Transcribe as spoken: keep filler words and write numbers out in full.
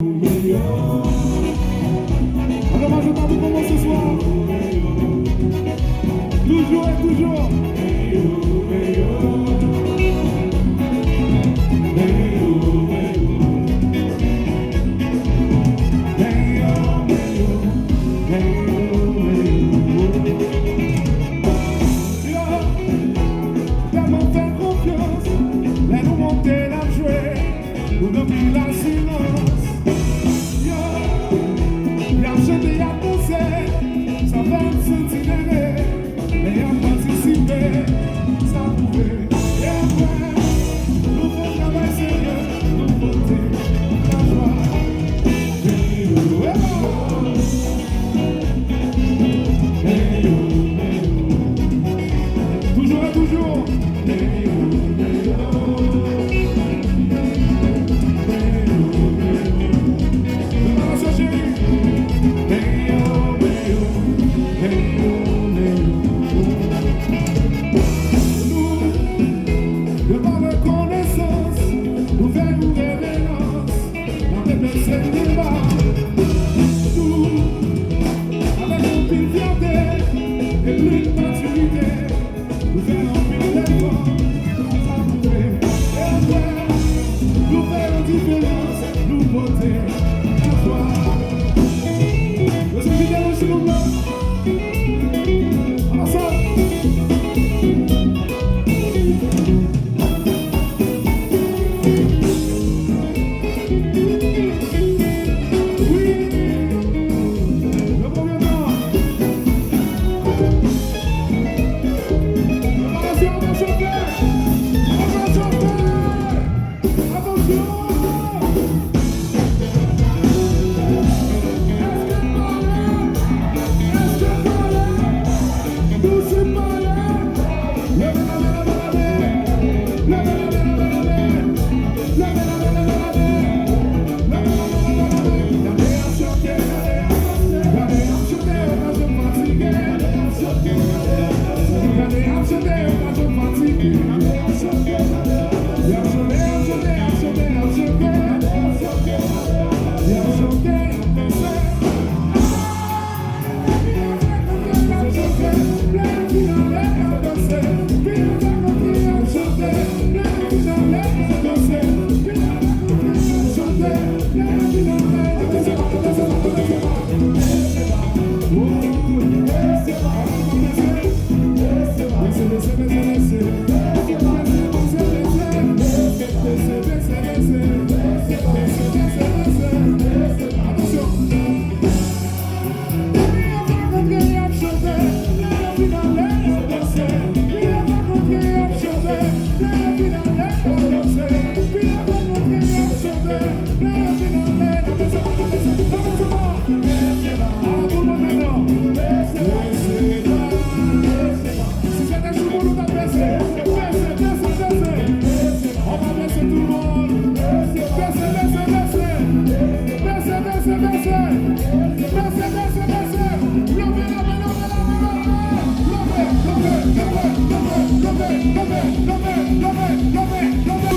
An omaj a Tabou Kongo se swa. Toujou e toujou. Yo, tèlman fè konfyans, lè nou monte n ap jwe. Nou nan pil asirans. Yo, y ap chante, y ap danse. Sa fè m santi nève. Lè y ap patisipe, sa pwouve. E apre, nou fè travay serye, nou pote lajwa. Hey, yo, hey, yo. Hey, yo, hey, yo. Toujou e toujou. Nou, avèk anpil fyète e plen matirite. Nou fè anpil efò, sa pwouve. E apre, nou fè yon diferans, nou pote lajwa. Yo, se Fidel, silvouplè. Ansanm. Wi. Yo, konbyen tan? Atansyon, atansyon, fè! Atansyon, fè! Atansyon! Èske pare? Èske pare? Nou se pare! Leve, leve, leve, leve! Leve, leve, leve, leve! Leve, leve, leve, leve! Leve, leve, leve, leve! Gade y ap chante, gade y ap chante, gade y ap chante, yo pa janm fatige. Gade y ap chante, yo pa janm fatige. Y ap chante, y ap chante, y ap chante, y ap chante. Y ap chante, y ap danse. Si se te sou moun ou t ap bese, bese, bese, bese. On va bese tout le monde. Bese, bese, bese. Bese, bese, bese.